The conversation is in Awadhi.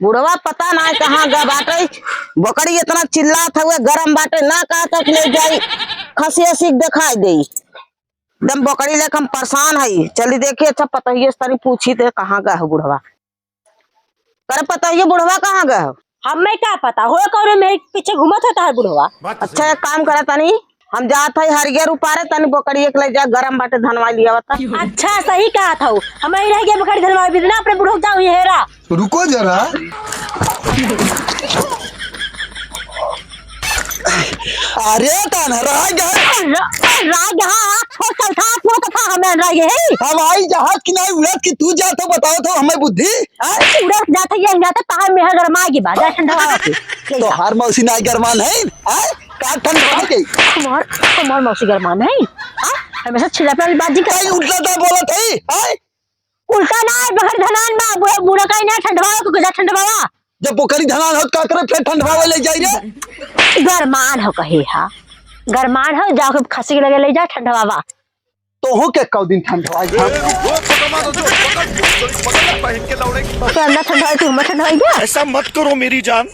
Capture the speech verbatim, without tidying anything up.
बुढ़वा पता नाहीं कहाँ गा बाटे। बोकरी इतना चिल्लात हउए, गरम बाटे, ना कहत कि ले जाई, खसिया सीख देखाई देई। एकदम बोकरी लेके हम परेशान हई। चली देखी, अच्छा पतोहिए से तनी पूछी ते कहाँ गा हो बुढ़वा। करे पतोहिए, बुढ़वा कहाँ गा हो? हमें का पता हो, कौनो मेरे पीछे घूमत होता है बुढ़वा। अच्छा एक काम करा तनी, हम जात हई हरियर उपारे, तनी बोकरी एक ले जा, गरम बाटे, धनवाई लियावत। अच्छा सही कहत हऊ, हम ही रह गए बोकरी धनवाई बिना अपने बुढ़ऊ जाऊ ये हेरा। रुको जरा। अरे ताना रह गए। र-, रह गया, हाँ, हाँ, छोड़ चल था, तू तो था, हमें रह गए। हवाई जहाज की नाहीं उड़त कि तू जात हो, बताओ तो हमें बुद्धि। हाँ? उड़त जात है, ये जाते, तार में है गरमा की बात, जा ठंडा हवा के। ले जा। तोहार मौसी नाहीं गरमान है, हाँ? का ठंडा हो गई? हमार, हमार मौसी गरमान है, हाँ? हमेशा छिलपे वाली बात जी कहीं करता। उल्टा तो बोलत है, हाँ? उल्टा ना है, बगैर धनान बा, बुढ़ा, बुढ़ा कहीं ना ठंडवावा, को जा ठंडवावा। जब बोकरी धनान होत का करे, फिर ठंडवावे ले जाई रे। गरमान हो कहे हा, गरमान हो, जाओ के खसी के लगे ले जा ठंडवावा। तोहू के कौ दिन ठंडवाई ए, हम। रुको, पकड़ मारो जो, पकड़, पकड़, पकड़, पहन के दौड़े। ओके, अंदर ठंडवाई, तू हमें ठंडवाई बा। ऐसा मत करो मेरी जान।